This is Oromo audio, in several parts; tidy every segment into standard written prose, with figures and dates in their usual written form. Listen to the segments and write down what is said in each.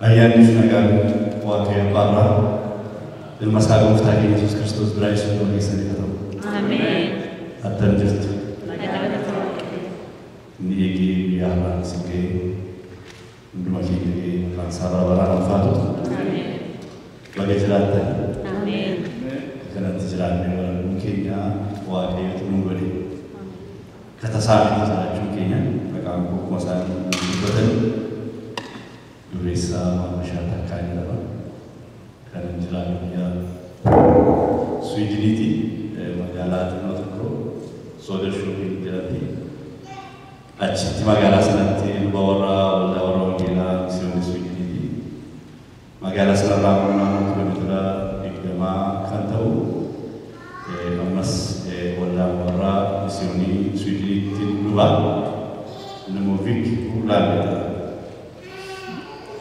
Ayyaanni fi nagaan Waaqayyo Abbaa biraa ilma isaa gooftaa keenya Yesuus Kiristoos biraa isin hunduma keessaniif haa ta'u. Ameen. Attam jirtu? Nagaa galata Waaqayyo. Inni eegee guyyaa har'aan isin ga'ee hunduma keenya ga'ee maqaan isaa bara baraan ulfaatu. Ameen. Baga jiraattan. Ameen. Kanatti jiraannee wal keenya Waaqayyotu nu godhe. Katasaa miti jiraachuun keenya maqaan koo akkuma isaanii dubbatan Dureessaa Maamashaa Takkaa jedhama. Kanan jiraatu biyya Swiidiniiti magaalaa xinnoo tokko Soodarshooping jedhamti. Achitti magaalaa sanatti luba warra waldaa warra wangeelaa misiyoonii Swiidiniiti. Magaalaa sanarraa immoo naannoo kiiloomeetira 20 kan ta'u ammas waldaa warra misiyoonii Swiidiniitti luba inni immoo Vik Hurlaan jedhama.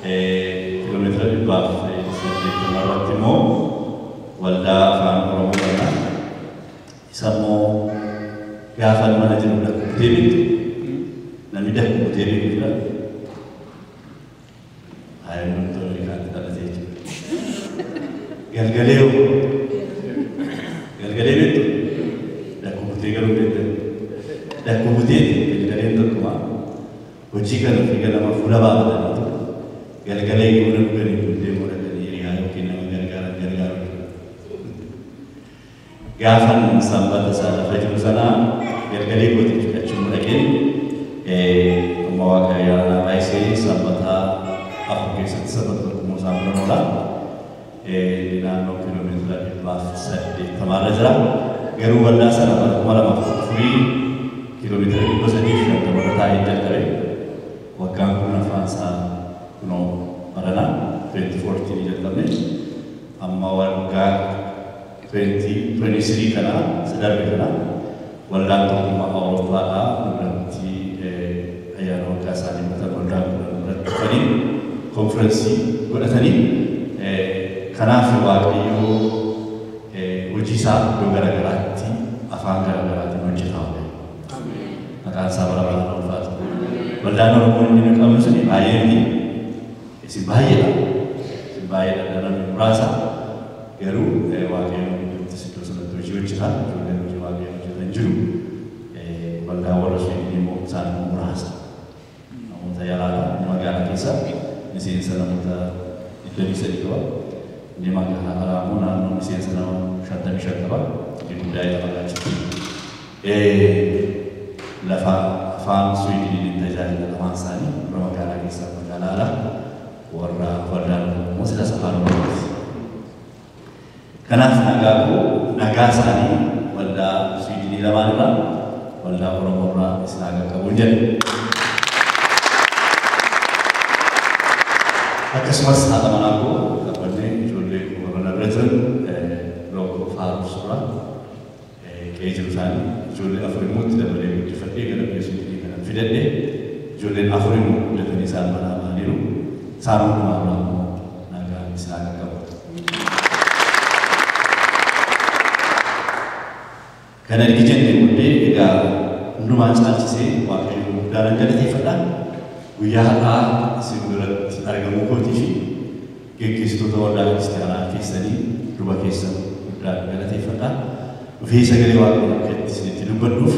Kiiloomeetira 180 irratti immoo waldaa afaan Oromoo qabna. Isa immoo gaafa mana jiru dakkutee beektu. Namni dakkutee beeku jira. Haayyoon wantoonni kaatti dhalatee jira. Galgalee hoo? Galgalee beektu? Dakkutee garuu beektan. Dakkuteeti galgaleen tokkuma hojii kan ofii ganama fuula baafataniitu galgalee buna dhuganii booddee immoo dhaqanii hiriyaa yookiin nama gargaaran gargaaru. Gaafan sanbata isaa lafa jiru sana galgalee kooti jechuudha achuma dhaqeen amma Waaqayyo yaala naa baay'isee sanbata 4 keessatti sanbata tokko immoo isaan bira oola. Inni naannoo kiiloomeetira 180 irra jira. Garuu waldaa sana bara 2014 kiiloomeetira 350 irra taa'ee jalqabe. Waggaan kurnaffaan isaa kunoo barana 2014 jalqabne. Amma waggaa 2023 kana isa darbe kana waldaan tokkummaa Awurooppaadhaa nurratti ayyaana waggaa isaanii godhatan waldaan kudhan nurratti dhufanii konferensii godhatanii kanaaf Waaqayyo hojii isaa iddoo garaagaraatti afaan garaagaraatiin hojjetaa oola. Maqaan isaa bara baraan ulfaatu. Waldaan Oromoo inni nu qabnu suni baay'ee miti. Isin baay'eedha. Isin baay'eedha namni muraasa. Garuu Waaqayyo gidduuttis iddoo sanatti hojii hojjeta. Ijoolleen hojii Waaqayyo hojjetan jiru. Waldaan warra Suwiidinii immoo isaan immoo muraasa. Namoota yalaadha. Inni magaalaa keessa miseensa namoota 23 qaba. Inni magaalaa alaa immoo naannoo miseensa nama 55 qaba. Inni guddaa jedhama achitti. Lafa afaan Suwiidiniin tajaajila lamaan isaanii warra magaalaa keessaa magaalaa alaa warra waldaan immoo silas afaan Oromooti. Kanaaf nagaa koo nagaa isaanii waldaa Suwiidinii lamaan irraa waldaa Oromoo irraa isin haa qaqqabuun jedhe. Akkasumas haadha manaa koo qabbannee ijoollee koo warra na bira jiran lookoo faaruu suuraa qe'ee jiru isaanii ijoollee afur immoo itti dabalee guddifadhee gara biyya Suwiidinii kana fidadhee ijoolleen afur immoo guddatanii isaan manaa bahaniiru. Isaan hundumaa biraa immoo nagaa isin haa qaqqabu. Kana ergi jennee booddee egaa hundumaa caalchisee Waaqayyo guddaa nan galateeffadha. Guyyaa har'aa isin biratti argamuu kootii fi geggeessitoota waldaa kiristaanaa keessanii luba keessan guddaa galateeffadha. Dhufee sagalee Waaqayyoo akka itti isinitti dubbadhuuf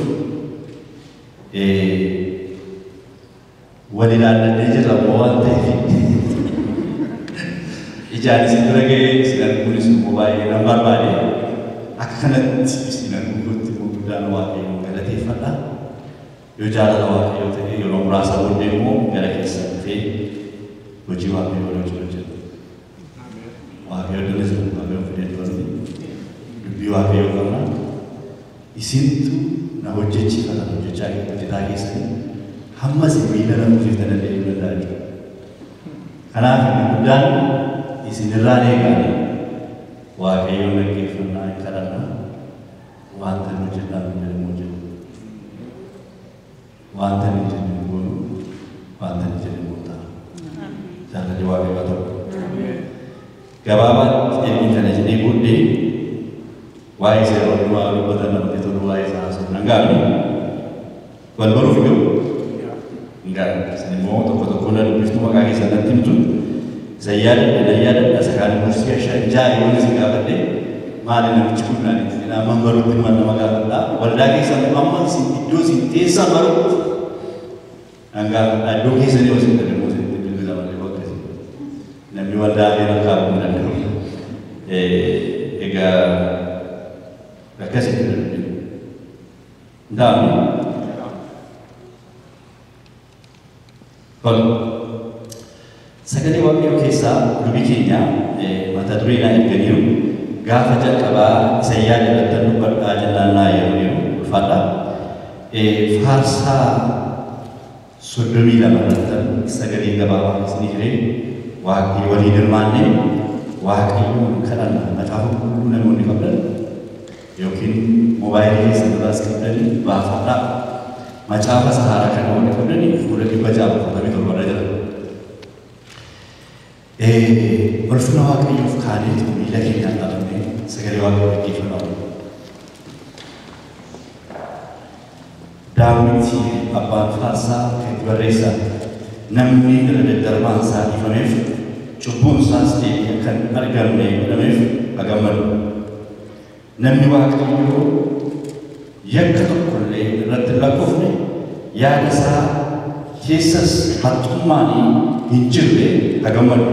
wal ilaallannee jirra immoo waan ta'eef ijaan isin bira ga'ee isin arguunis immoo baay'ee nan barbaade. Akka kanatti isin arguu kootti immoo guddaan Waaqayyoon galateeffadha. Yoo jaalala Waaqayyoo ta'e yeroo muraasa booddee immoo gara keessan dhufee hojii Waaqayyoo wajjin hojjenna. Waaqayyo dunis Waaqayyoon fidee dhufanii dubbii Waaqayyoo qabna. Isintu na hojjechiifata hojjechaa hojjetaa keessanii hamma isin miila na hojjeftan illee hin danda'a jechuudha. Kanaaf inni guddaan isinirraa eegalee Waaqayyoon dhaggeeffannaa hin kadhannaa wanta nu hojjedhaa nu jedhamu hojjenna. Wanta nu jenne hin goonu wanta nu jedhe immoo ta'a. Jaalalli Waaqayyoo haa ta'u. Gabaabaatti ergi kana jedhee booddee waa'ee seera hundumaa dubbatan namatti tolu waa'ee isaa haasa'u nan gaafne. Wal baruuf garuu hin gaafne. Isin immoo tokko tokko na dubbiftu maqaa keessan natti himtu. Isa yaadadha isa kaan immoo si'a 5 6 yoon isin gaafadhe maali namichi kun naan itti amma baruutti nama gaafadha. Waldaa keessan amma isin iddoo isin teessan baruutti hanga iddoo keessanii osoo hin ta'in immoo isin bilbila malee akkasii. Namni waldaa yeroo kaa'uu hin danda'u. Egaa akkasitti dubbi. Ndaami. Tole. Sagalee Waaqayyoo keessaa dubbii keenya mata duree naa erganiiru gaafa jalqabaa isa yaada irratti dubbadhaa jennaan naa yeroo ulfaadha. Faarsaa 32 irratti sagalee gabaabaa isinii hiree Waaqayyo waliin hirmaannee Waaqayyoon kadhanna. Macaafa qulqulluu namoonni qabdan yookiin moobaayilii keessan irraas qabdanii baafadhaa. Macaafa Sahaaraa kana warri qabdanii fuula 647 irra jira. Ulfina Waaqayyoof kaaneetu miila keenyaan dhaabannee sagalee Waaqayyoo dhaggeeffannaa. Daawit abbaan faarsaa kan itti barreessan namni irra daddarbaan isaa dhiifameef cubbuun isaas deebi'ee kan argamne godhameef haa gammadu. Namni Waaqayyoo yakka tokkollee irratti hin lakkoofne yaada isaa keessas haxxummaan hin jirre haa gammadu.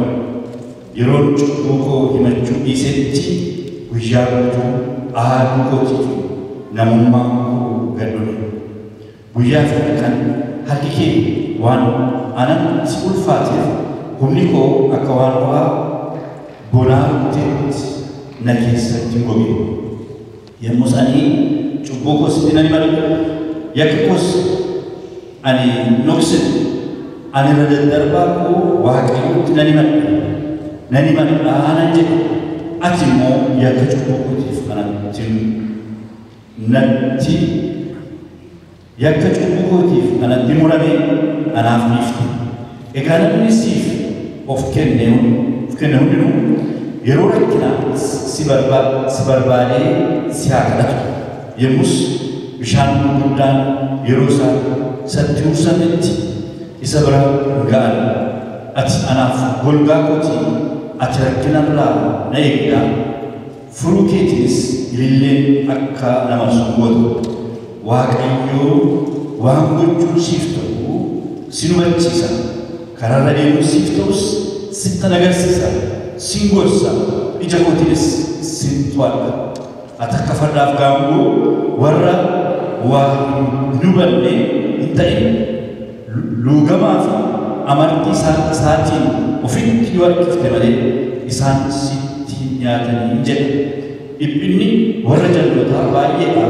Yeroon cubbuu koo himachuu dhiisetti guyyaa guutuu aaduu kootiif namummaan koo gaddoone. Guyyaa fi halkan harki kee waan anatti ulfaateef humni koo akka waan ho'aa bonaa rukuteetti na keessatti hin goge. Yommus ani cubbuu koos nan himadhu, yakka koos ani dhoksine, ani irra daddarbaa koo Waaqayyotti nan himadha. Nan himadhaa nan jedhe. Ati immoo yakka cubbuu kootiif anatti natti yakka cubbuu kootiif anatti murame anaaf dhiifte. Egaa namni siif of kenne hundinuu yeroo rakkinaa si barbaadee si haa kadhatu. Yommus bishaan gurguddaan yeroo isaa isatti hursanitti isa bira hin ga'an. Ati anaaf golgaa kootii, ati rakkinarraa na eegda. Furuu keetiinis ililleen akka nama sun gootu. Waaqayyoo waan gochuun siif ta'u si hubachiisa. Karaarra deemuun siif ta'us sittan agarsiisa. Sin gorsa, ija kootiinis sin to'adha. Ati akka fardaaf gaangoo warra waa hin hubanne hin ta'in. Luugamaa fi amartii isaatiin ofitti yoo harkifte malee isaan sitti hin nyaatanii jedhe. Dhiphinni warra jallootaa baay'eedha.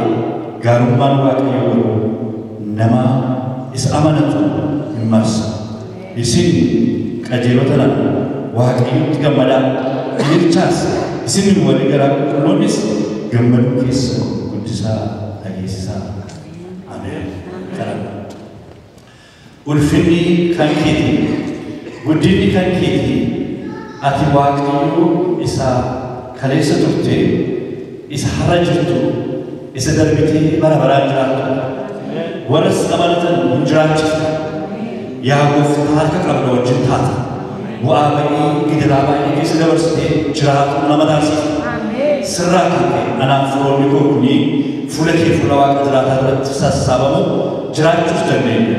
Gaarummaan Waaqayyoo garuu nama isa amanatu hin marsa. Isin qajeelota nana Waaqayyotti gammadaa. Ililchaas isin warri garaa qulqulloonnis gammaduu keessa guddisaa dhageessisaa. Ameen. Kadhanna. Ulfinni kan keetii, guddinni kan keetii, ati Waaqayyoo isa kaleessa turte, isa har'a jirtu, isa darbitee bara baraan jiraattu. Warra si amanatan hin jiraachifta. Yaa Gooftaa harka qabda wajjin taata. Bu'aa ba'ii gidiraa baay'ee keessa dabarsitee jiraatu nama taasisa. Sirraa kan ka'e anaaf firoonni koo kunii fuula kee fuula Waaqa jiraataa irratti sassaabamu jiraachuus dandeenya.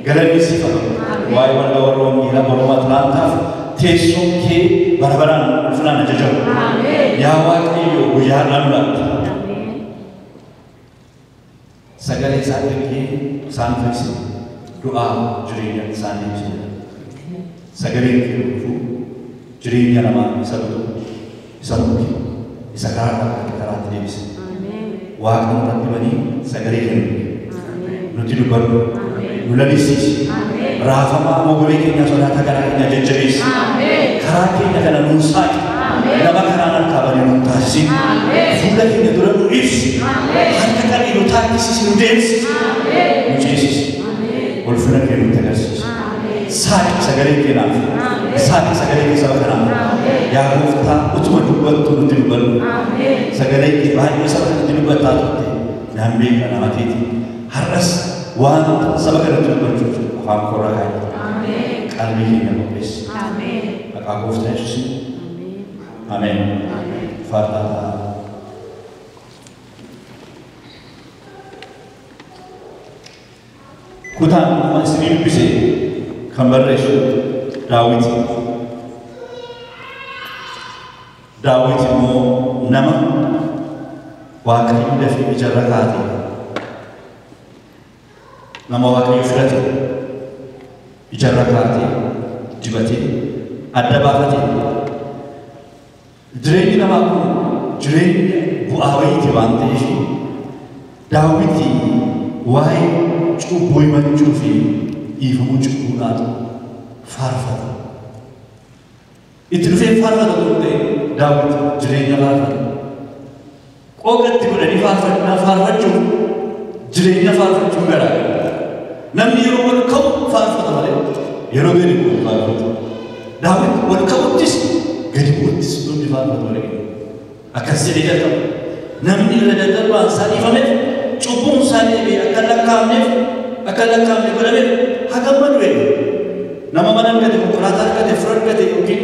Galanni siif haa ta'u. Waa'ee waldaa warra wangeelaa Oromoo Atlaantaaf teessoon kee bara baraan ulfinaan ajajamu. Yaa Waaqayyo guyyaa har'aa nu laatta. Sagalee isaa ergee isaan fayyise. Du'aa jireenya isaan deebise. Sagaleen kee dhufuu jireenya namaa isa dhufu, isa muke, isa karaa dhaabbate karaatti deebise. Waaqa nurratti banii sagalee kennu. Nuti dubbannu. Nu lalisiisi. Raafamaa mogolee keenyaa sodaataa garaa keenyaa jajjabeessi. Karaa keenya kana nuun saaqi. Nama karaan harkaa banee nuun taasisin. Fuula keenya dura nu ibsi. Harka qabii nu taakkisiisi, nu deemsisi. Nu ceesisi. Ulfina kee nutti agarsiisi. Saaqi sagalee keenaaf. Saaqi sagalee kee saba kanaaf. Yaa Gooftaa utuma dubbattu nutti dubbannu. Sagalee kee baay'ee saba kanatti dubbattaa turte. Naan beeka nama keeti. Har'as waan saba kanatti dubbachuuf afaan koorraa kaa'e. Qalbii keenya qopheessi. Maqaa Maqaa Gooftaa Yesuusiin. Ameen. Faarfataa. Kutaan amma isinii dubbise kan barreessu Daawit. Daawit immoo nama Waaqayyo dafee ijarra kaa'ate, nama Waaqayyo filate, ijarra kaa'ate, dibatee, adda baafate. Jireenyi namaa kun jireenya bu'aa wayiiti waan ta'eef Daawit waa'ee cubbuu himachuu fi dhiifamuu cubbuudhaatu faarfata. Itti dhufee faarfata otoo hin ta'in Daawit jireenya faarfata. Qooqatti godhanii faarfachuuf jireenya faarfachuun garaagara. Namni yeroo ol ka'u faarfata malee yeroo gadi bu'u faarfatu. Daawit ol ka'uttis gadi bu'uttis hundi faarfatu malee. Akkas jedhee jalqaba. Namni irra daddarbaan isaa dhiifameef cubbuun isaa deebi'ee akka lakkaa'amneef akka lakkaa'amne godhameef haa gammadu jedhe. Nama mana argate, konkolaataa argate, fira argate yookiin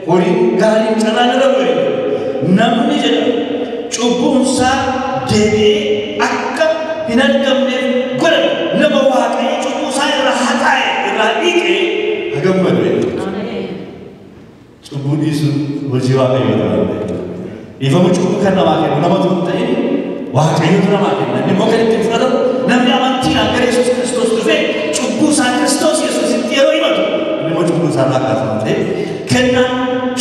horiin gaariin carraan irra bu'e. Namni jedha cubbuun isaa deebi'ee akka hin argamneef godhame nama Waaqayyo cubbuu isaa irraa haxaa'e irraa dhiqe haa gammadu jedhe. Cubbuu dhiisuun hojii Waaqayyooti waan ta'eef. Dhiifama cubbuu kan namaa kennu namatu hin ta'in Waaqayyotu namaa kenna. Inni immoo kan ittiin fudhatamu namni amantiidhaan gara Yesuus Kiristoos dhufee cubbuu isaa Kiristoos Yesuusitti yeroo himatu inni immoo cubbuu isaa irraa kaasa waan ta'eef kennaan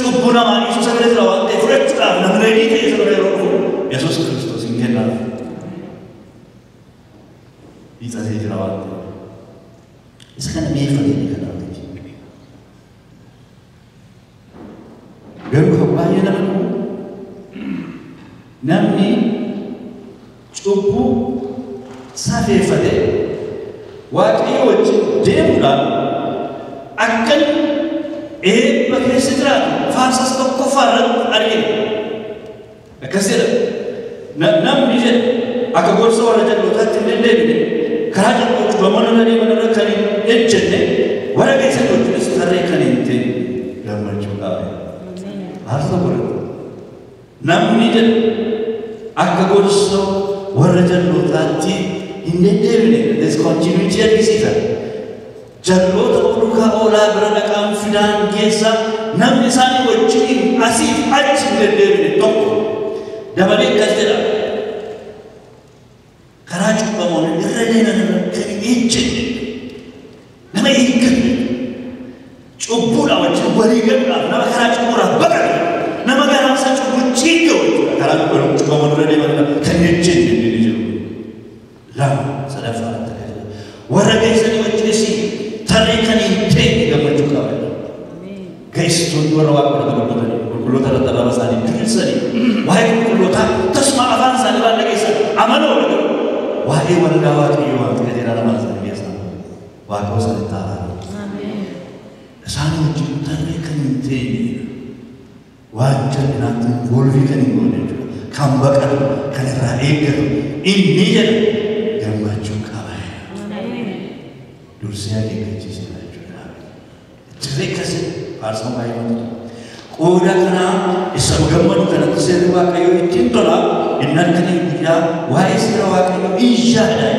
cubbuu namaa dhiisuu isa bira jira waan ta'eef fudhachuudhaaf namni reedii ta'e isa bira yeroo dhufu Yesuus Kiristoos hin kennaaf. Dhiisasee jira waan ta'eef. Isa kana mi'eeffatee kan argate. Garuu kan baay'ee nama dhibu namni cubbuu safeeffatee Waaqayyo wajjin deemuudhaan akka inni eebba keessa jiraatu faarsas tokkoffaa irratti argina. Akkas jedha. Namni jedha akka gorsa warra jal'ootaatti hin deddeebine, karaa jal'oo cubbamoonni irra deeman irra kan hin ejjenne, warra geessan wajjinis tarree kan hin teenye gammachuu qaba. Faarsa tokko irratti. Namni jedha akka gorsa warra jal'ootaatti hin deddeebine, this continuity argisiisa. Jal'oota duukaa oolaa bira dhaqaan fidaan keessa namni isaanii wajjin asiif achi hin deddeebine tokko. Dabalee akkas jedha. Karaa cubbamoonni irra deeman irra kan hin ejjenne, nama eeggatu, cubbuudhaa wajjin walii galuudhaaf nama karaa cubbuudhaaf baqatu, nama garaan isaa cubbuu ciiggawu jechuudha. Karaa cubbamoonni irra deeman irra kan hin ejjenne inni jiru. Lama sadaffaa irratti akkas jedha. Warra geessanii wajjinis tarree kan hin teenye gammachuu qaba. Geessitoonni warra Waaqa irratti dubbatanii qulqulloota irratti arraba isaanii diriirsanii waa'ee qulqullootaa tasuma afaan isaanii waan dhageessan amanoo garuu waa'ee waldaa Waaqayyoo waan qajeelaa lamaan isaanii keessaa Waaqa isaanitti araara. Isaan wajjin tarree kan hin teenye waan jal'inaatti involve kan hin goone jechuudha. Kan baqatu, kan irraa eeggatu inni jedha gammachuu qaba. Dursee akeekkachiiseera jechuudha. Dirree akkasii faarsaan baay'ee namatti tola. Qooda kanaa isa gammadu kanatti seerri Waaqayyoo ittiin tola, inni halkanii guyyaa waa'ee seera Waaqayyoo in yaada.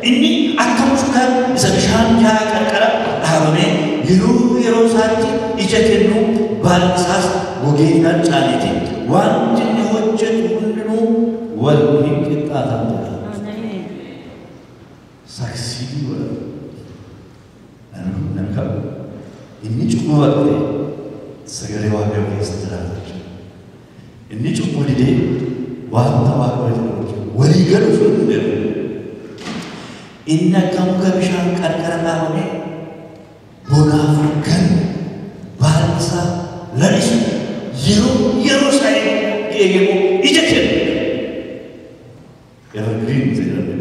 Inni akka muka isa bishaan yaa'aa qarqara dhaabamee yeroo yeroo isaatti ija kennu baalli isaas gogee hin harcaaneeti. Wanti inni hojjetu hundinuu wal hin qixxaatan jedha. Succeed godha. Namni kam inni cubbuu baqatee sagalee Waaqayyoo keessa jiraata jechuudha. Inni cubbuu didee wanta Waaqayyo jedhu wajjin walii galuuf hin jedhu. Inni akka muka bishaan qarqara dhaabamee bonaaf ganna baalli isaa lalisu yeroo yeroo isaa eegamu ija kennu. Evergreen isa jedhamu.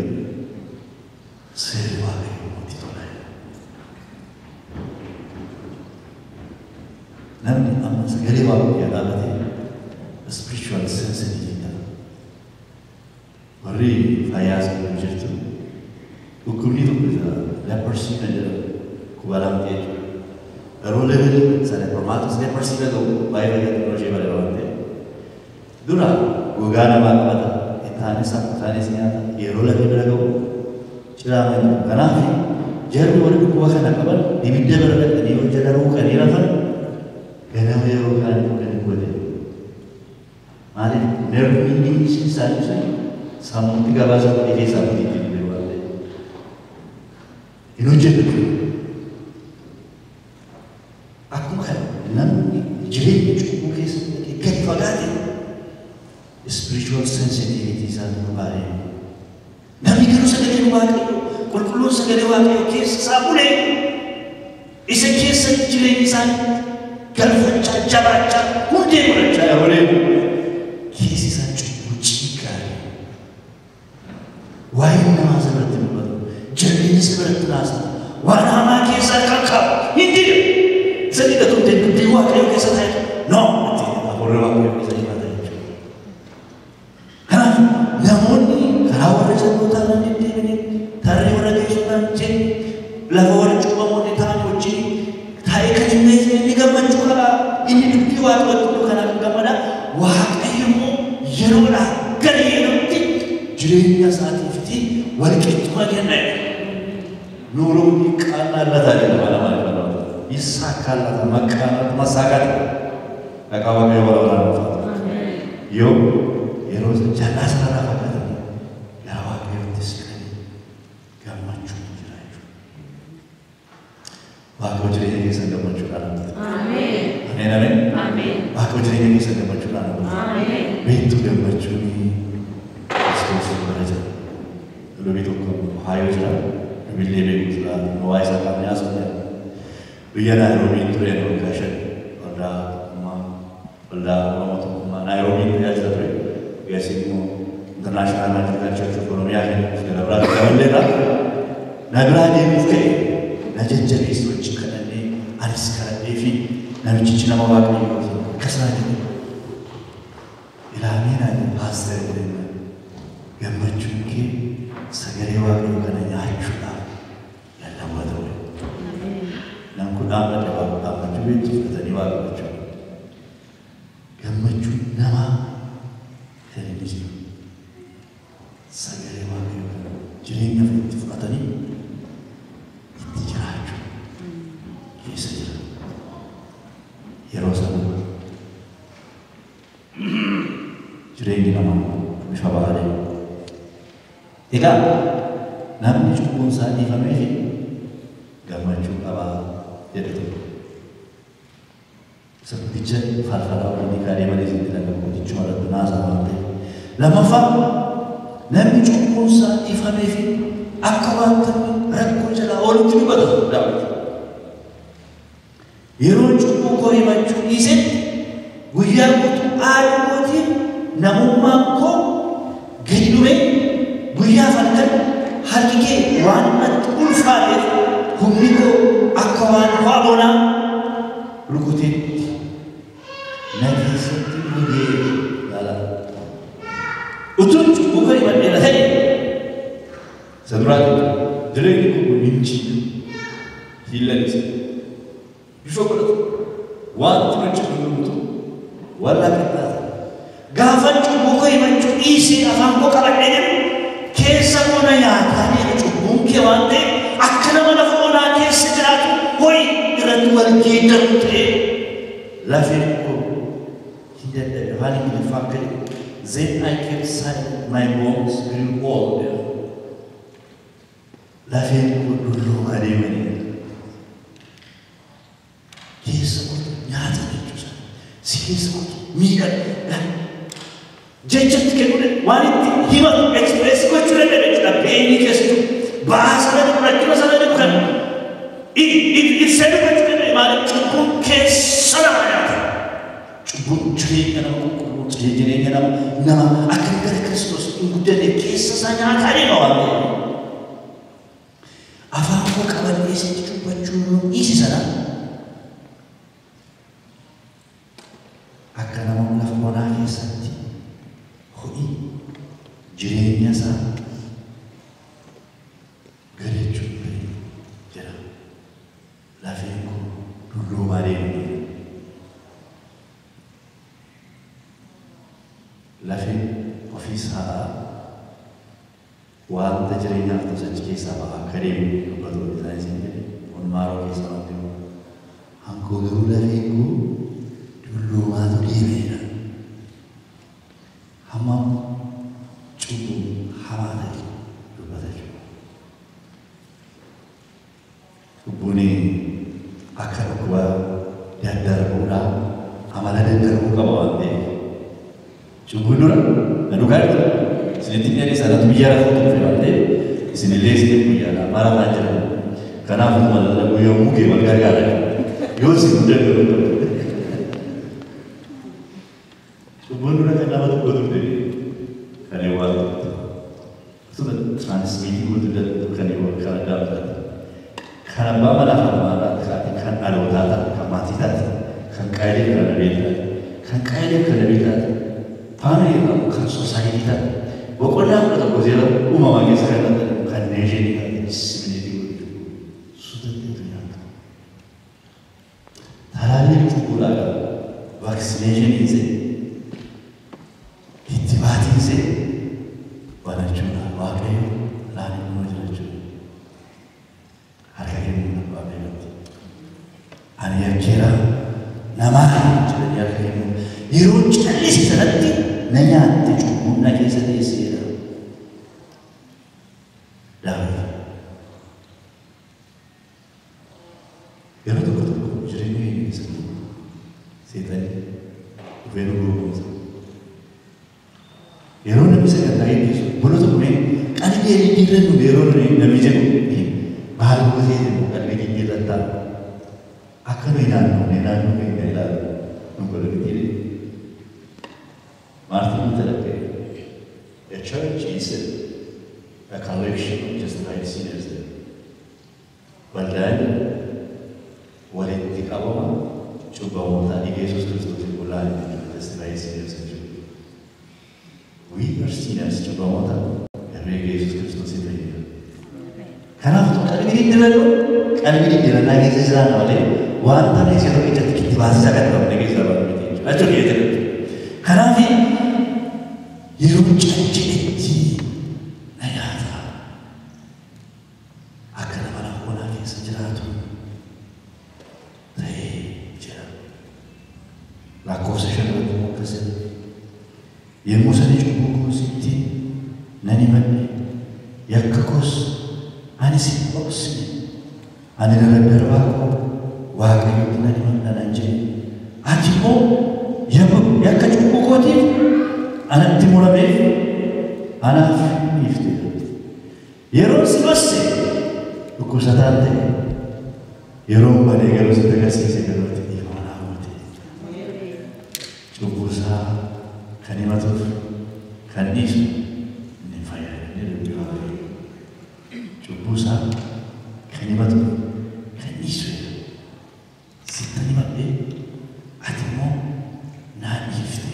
Seerri Waaqayyoo itti tola. Namni amma sagalee Waaqayyoo dhaabatee spiritual sensitivity qaba. Warri fayyaa sammuu jirtu dhukkubni tokko jira, leprosy kan jedhamu quba lamxii jechuudha. Garuu levelii sana qormaata leprosy bira ga'u baay'ee fayyadamu ishee bare waan ta'eef. Dura gogaa namaa qabata, itaanis akkutaanis nyaata, yeroo lafee bira ga'u ciraama hin jiru. Kanaaf jarri warri dhukkuba kana qaban ibidda bira dhaqanii yoo jala ruuqanii rafan ganama yeroo kaan dhuganii godhe. Maaliif nerviin isaanii sun sammuutti gabaasa godhee keessaa miti jiru waan ta'eef. Hin hojjetu. Akkuma kana namni jireenya cubbuu keessatti gadi fagaate spiritual sensitivity isaa baay'ee. Namni garuu sagalee Waaqayyoo qulqulluun sagalee Waaqayyoo keessa isaa bulee isa keessatti jireenya isaa galfachaa jabaachaa hundee godhachaa yeroo deemu keessi isaa cubbuu ciigaale. Waa'een namaa isa biratti mul'atu, jireenyi isa biratti naasa, waan hamaa keessaa kan qabu hin dida. Isa didatu hin dubbii Waaqayyoo keessa ta'e no itti hafuurri Waaqayyoo keessa jiraata jechuudha. Kanaaf namoonni karaa warra jal'ootaa nan deddeebiin tarree warra geessotaan jenne lafa warra cubbamoonni ta'an wajjin taa'ee kan hin beekne inni gammachuu qaba. Inni dubbii Waaqayyootti iddoo kanaa kan gammada. Waaqayyo immoo yeroodhaa gara yerootti jireenya isaatiifti walqixxuma kenna. ኑሮው ይቃናለታል የተባለ ማለት ነው። ይሳካለታል። መቃናት መሳካት በቃ Waaqayyo bara baraan ulfaatu. Yoo yeroo jal'aa sanarraa fagaatanii gara Waaqayyootti siqanii gammachuutu jira jechuudha. Waaqayyo jireenya keessan gammachuudhaan hambata. Ameen. Ameen ameen. Ameen. Waaqayyo jireenya keessan gammachuudhaan hambata. Ameen. Beektuu gammachuun Kiristoos bira jira. Lubi tokko Ohaayoo jira. Lubillee beeku jira. Waa isaa qaamni haasofne. Biyya Naayiroobiin ture waggaa 5 waldaa tokkummaa waldaa Oromoo tokkummaa Naayiroobiin tajaajila ture. Geessi immoo International Anglican Church of Oromiyaa kennuuf gara biraatti daballeerra. Na biraa deemuuf ka'e na jajjabeessu wajjin kadhannee anis kadhannee fi namichichi nama Waaqayyoo akkasuma jedhe. Ilaamee naa jedhe paaster jedhee gammachuun kee sagalee Waaqayyoo kana nyaachuudhaaf lallabaa ta'u. Nam kun dhaabbate waaqa dhaabbachuu beektu fudhatanii waaqa gochuu. Gammachuun namaa kan inni jiru sagalee Waaqayyoo kana jireenya ofiitti fudhatanii itti jiraachuu keessa jira. Yeroo sana jireenyi namaa bifa baalee. Egaa namni cubbuun isaa dhiifamee fi gammachuu qabaa jedhe tokko. Isa guddicha falfalaa waliin kaadhee malee isin jedhan guddichuma irratti naasaa waan ta'eef. Lammaffaa namni cubbuun isaa dhiifamee fi akka wanta rakkoo jalaa oolutti dubbata Daawit. Yeroo cubbuu koo himachuu dhiisetti guyyaa guutuu aaduu kootiin namummaan koo gadi dhume guyyaa halkan harki kee waan natti ulfaateef humni koo akka waan ho'a bonaa rukuteetti na keessatti gogee laala. Utuun cubbuu koo himadheera ta'e isa duraatti jireenyi koo kun hin jiidhu hin lalisa bifa godhatu wanti hojjetu hundumtuu walla qixxaata. Gaafan cubbuu koo himachuu dhiisee afaan koo qabadhee jedhu keessa koo na nyaataa jedhu cubbuun kee waan ta'eef akka nama lafa onaa keessa jiraatu ho'i irratti wal geeddaru ta'e lafeen koo hin dadhabe. Afaan Ingiliffaa akka jedhu then I kept silent, my bones grew old. Lafeen koo dulloomaa deemanii keessa kootu nyaata jechuudha. Si keessa kootu miidhagina. Jechatti kennuu waan itti himatu express gochuu danda'e jechuudha. Beenyi keessa jiru ba'aa sana jiru rakkina sana jiru kan ibsee dubbachuu danda'e maaliif cubbuun keessa nama nyaata. Cubbuun jireenya nama qulqulluu jireenya nama akka gara Kiristoos hin guddanne keessa isaa nyaataa deema waan ta'eef. Afaan koo qabadhee sitti dubbachuu dhiisi sana akka nama lafa onaa keessatti ho'i jireenya isaa galechuu jedha. Lafeen koo Dulloomaa deemee lafeen ofiisaa wanta jireenyaaf ta'u achi keessaa ba'a akka deemu dubbatu isaanii jedhe marrow keessaa wanti hankoo garuu lafeen koo dulloomaatu deemeera. Hammam cubbuu hamaa ta'e dubbata jechuudha. Cubbuun akka dhukkuba daddarbuudhaa amala daddarbuu qaba waan ta'eef. Cubbuun dura na dhugaa jirtu isinitti hin sanatu biyya lafaa dhufe waan ta'eef isinillee isin guyyaadha marataa jiran. Kanaaf utuma lallabuu yommuu kee wal gargaara yoo isin guddattu dhufe. Cubbuun dura kan nama tokko turte kan waan turte. Utuma tiraansmiitii gootu kan kan addaa taate. Kan abbaa manaa fi haadha taate, kan dhalootaa taate, kan maatii taate, kan qaayilee kan nabee taate, kan qaayilee kan nabee taate, faamilii irraa kan soosaayitii taate, boqonnaa 11 uumamaa keessa kan taate, kan neeshinii taate, disimineetii godhu suutatti nyaata. Talaalli cubbuudhaa qaba. Vaaksineeshiniin see, itti baatiin see banachuudha. Waaqayyo laan immoo jirachuudha. Harka kennuun Waaqayyotti. Ani yakkeera namaa jedhanii harka kennuun yeroo callise sanatti na nyaatte cubbuun na keessa teesseedha. Daawit yeroo tokko tokko jireenya keenya keessatti seexanni dhufee nu gowwoomsa. Yeroo namni sagantaa geggeessu obboloota kunneen qalbii jijjiirrannu yeroo namni jedhu maal gootee jennu qalbii jijjiirrattaa akka nuyi naannoofne naannoo keenya ilaalu nu godha miti. Martin Luther King, a church is a collection of justified sinners. Waldaan walitti qabama cubbamootaa dhiiga Yesuus Kiristoosiin qulqullaa'an justified sinners jechuudha. We are sinners cubbamoota herreega Yesuus Kiristoosiin fayyada. Kanaaf qalbii diddiirrannu qalbii diddiirrannaa keessa jiraanna malee wanta nuyi isa tokkichatti itti baasisaa kan qabne keessa baanu miti jechuudha. Achuma jechuudha. Kanaaf yeroo caljedhetti na nyaata. Akka nama lafa onaa keessa jiraatu ta'ee jira. Lakkoofsa 5 irratti immoo akkas jedha. Yommuu sani cubbuu koo sitti nan himadhe, yakka koos ani si hin dhoksine. Ani daddarbaa koo Waaqayyotti nan himadha nan jedhe. Ati immoo yakka cubbuu kootiif anatti murameef anaaf dhiifte. Yeroo si dhosse dhukkubsataan ta'e, yeroo badee garuu sitti agarsiise garuu ati dhiifama naa goote. Cubbuu isaa kan himatuuf kan dhiisu inni hin fayyadamne dubbii Waaqayyoo. Cubbuu isaa kan himatuuf kan dhiisu sittan himadhe ati immoo naa dhiifte.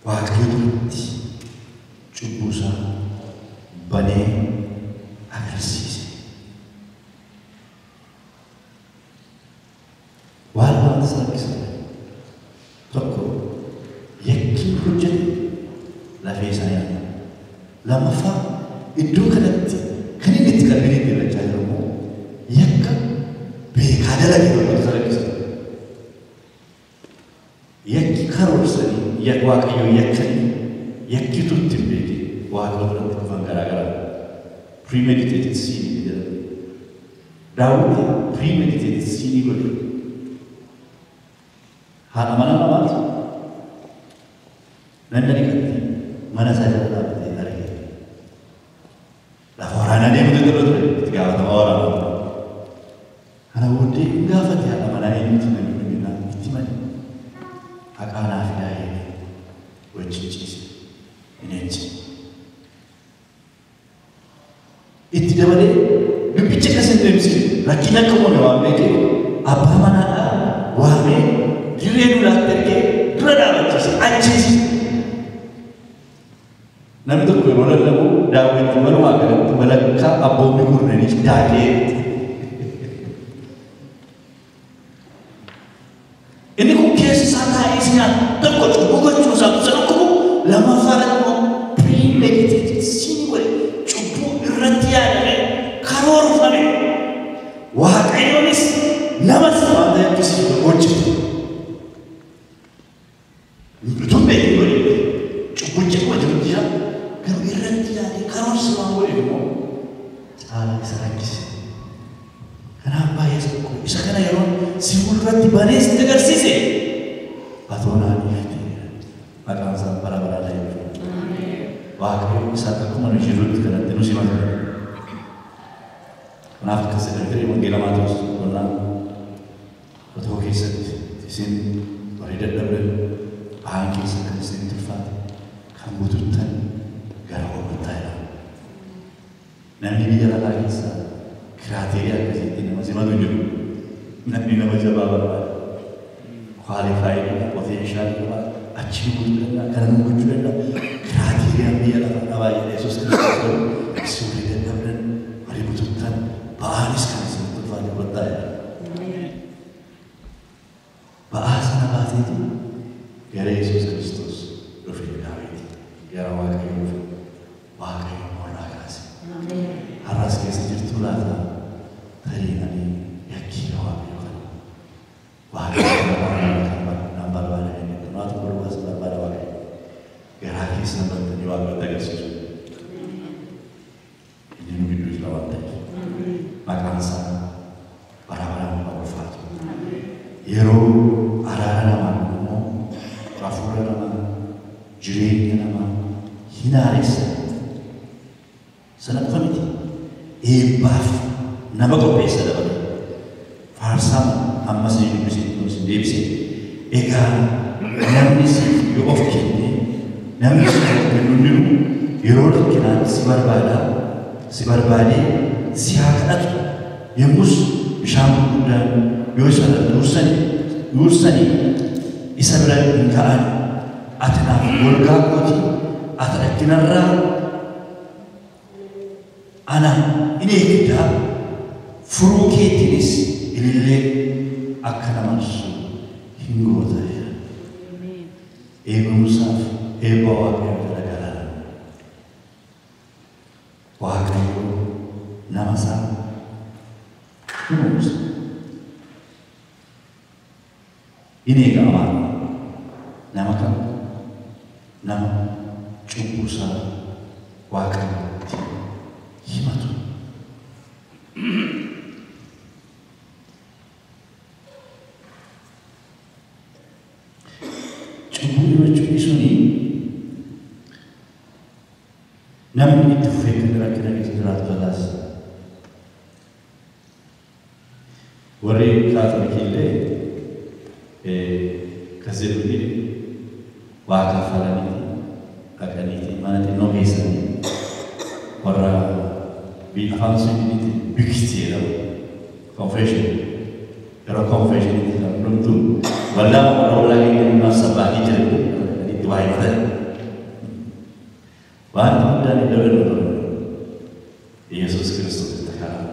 Waaqayyo duratti cubbuu isaa banee agarsiise. Waan lamatu isa rakkisa ture. Tokko yakki hojjete lafee isaa nyaata. Lammaffaa iddoo kanatti kan inni itti qalbii diddiirrachaa jiru immoo yakka beekaa dalage tokkotu isa rakkisa ture. Yakki karoorsanii yakka Waaqayyoo yakkanii yakkitu itti hin beekin Waaqayyo biratti dhufan garaa garaa. Premeditated sin jedhama. Daawit premeditated sin godhe. Haadha manaa namaatu nan dhiqatti mana isaa jala dhaabbatee arge. Lafa waraanaa deemutu irra ture itti gaafatamaa waraanaa ture. Kana booddee hin gaafate haadha manaa eenyutu namni kun jennaan itti himani. Haqaa naa fidaa jedhee wajjin ciise. Hin ejje. Itti dabalee dubbicha akkas hin deemsine rakkina akka uumame waan beekeef abbaa manaadhaa waamee dirree duulaatti ergee dura dhaabachiise ajjeesise. Namni tokko yeroo lallabu daawwitti walumaa galatti walakkaa abboonni kurnanii daakee. Inni kun keessa isaa taa'ee si nyaata. Tokko cubbuu gochuu isaa isa dhukkubu lammaffaa immoo premeditated sin godhe cubbuu irratti yaadame karoorfame. Waaqayyoonis namas waan ta'eef hojjete. Utuu beekin godhe cubbucha jiru jira garuu irratti yaadee karoorsi waan godhe immoo caalaa isa rakkise. Kanaaf baay'ee isa dhukkube. Isa kana yeroo si fuulduratti banee sitti agarsiise atoo naa dhiifte maqaan isaa bara baraan haa eebbifamu. Waaqayyo isa akkuma nu jirrutti kanatti nu simata. Kanaaf akkas jedhamee wangeela Maatewos boqonnaa 11 keessatti isin warri dadhabdan ba'aan keessa kan isinitti ulfaate kan bututtan gara kootti jedha. Namni biyya lafaa keessaa criteria akkasiitti nama simatu hin jiru. Namni nama jabaa barbaada. Qualified potential qaba. Achi gochuu danda'a, kana nu gochuu danda'a. Criteriaan biyya lafaa dhabaa jedha Yesuus Kiristoos garuu isin warri dadhabdan warri bututtan ba'aanis kan isinitti ulfaate kottaa jedha. Ba'aa sana baateetu gara Yesuus Kiristoos dhufe Daawit gara Waaqayyoo dhufe Waaqayyo immoo irraa kaase. Har'as keessa jirtuu laata? Tarii ani yakkiira Waaqayyo kana. Waaqayyo kan barbaada inni dhumaa tokko duwwaas barbaada Waaqayyo. Garaa keessan bantanii Waaqayyotti agarsiisu. Inni nu gidduu jira waan ta'eef. Maqaan isaa bara baraan haa ulfaatu. Yeroo araara namaa immoo hafuura namaa jireenya namaa hin haaressa. Sana qofa miti. Eebbaaf nama qopheessa dabale. Faarsaan ammas ni dubbisee kunis deebisee. Egaa namni siif yoo of kenne namni siif of kennu hundinuu yeroo rakkinaatti si barbaada si barbaadee si haa kadhatu. Yommus bishaan gurguddaan yoo isa dursanii isa bira hin ka'an. Ati naaf golgaa kooti, ati rakkinarraa ana in eegdaa furuu keetiinis ilillee akka nama marsu hin goota. Eegumsaaf eebba Waaqayyoo jala galaan. Waaqayyo nama isaa kunuunsa. In eega amaana. Nama kam? Nama cubbuu isaa Waaqayyotti himatu. Cubbuu himachuu dhiisuun namni itti fufee kan rakkina keessa jiraatu taasisa. Warri Kaatolikii illee akkas jedhuuni waa kaffalaniiti dhaqaniiti mana xinnoo keessanii warra afaan Swiidiniitti bikt jedhamu confession yeroo confessionitti kan hundumtu waldaa warra ollaa keenya dhimmaaf sabbaanii jiran itti waa himatan. Waan guddaan iddoo inni ture Yesuus Kiristoos itti karaa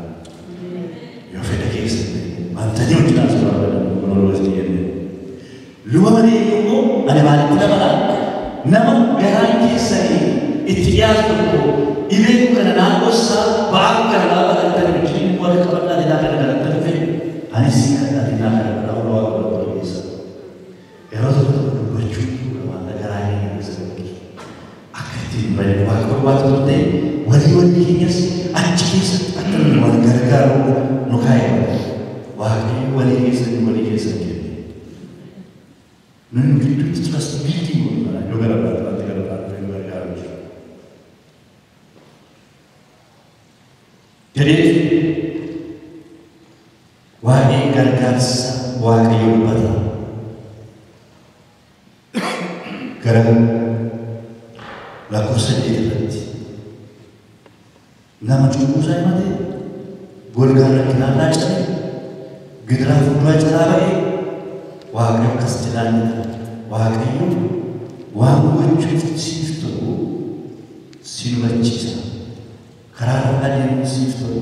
yoo fedha keessatti wantanii hojii asii barbaadan kun isin jenne. Luba malee immoo ani maalitti dabalaa nama garaan keessanii itti dhiyaatu tokko dhibee kana naa dhossaa ba'aa kana naa baqattanii wajjin wal qabadhaa dinaa kana kadhattanii fedhe anis si kadhaa dinaa kana kadhaa ol waaqa godhatu keessa. Yeroo tokko tokko dubbachuu wanta garaa keenya keessa galu akka ittiin bareedu waaqa barbaadu ta'e walii walii keenyas achi keessatti akka nuyi wal gargaaru nu kaa'e. Waaqayyo walii keessanii walii keessan kenne. Nuyi nu gidduutti trust building godhu kana iddoo gara biraatti wanti gara biraatti nu gargaaru jiru. Jedhee waa'ee gargaarsa Waaqayyo dubbata. Gara lakkoofsa 8 irratti nama cubbuu isaa himate golgaa rakkinaa irraa cabe gidiraa fuulduraa jalaa ba'e Waaqayyo akkas jedhaan jedha. Waaqayyo waan gochuuf siif ta'u sin hubachiisa. Karaa irra adeemuun siif ta'u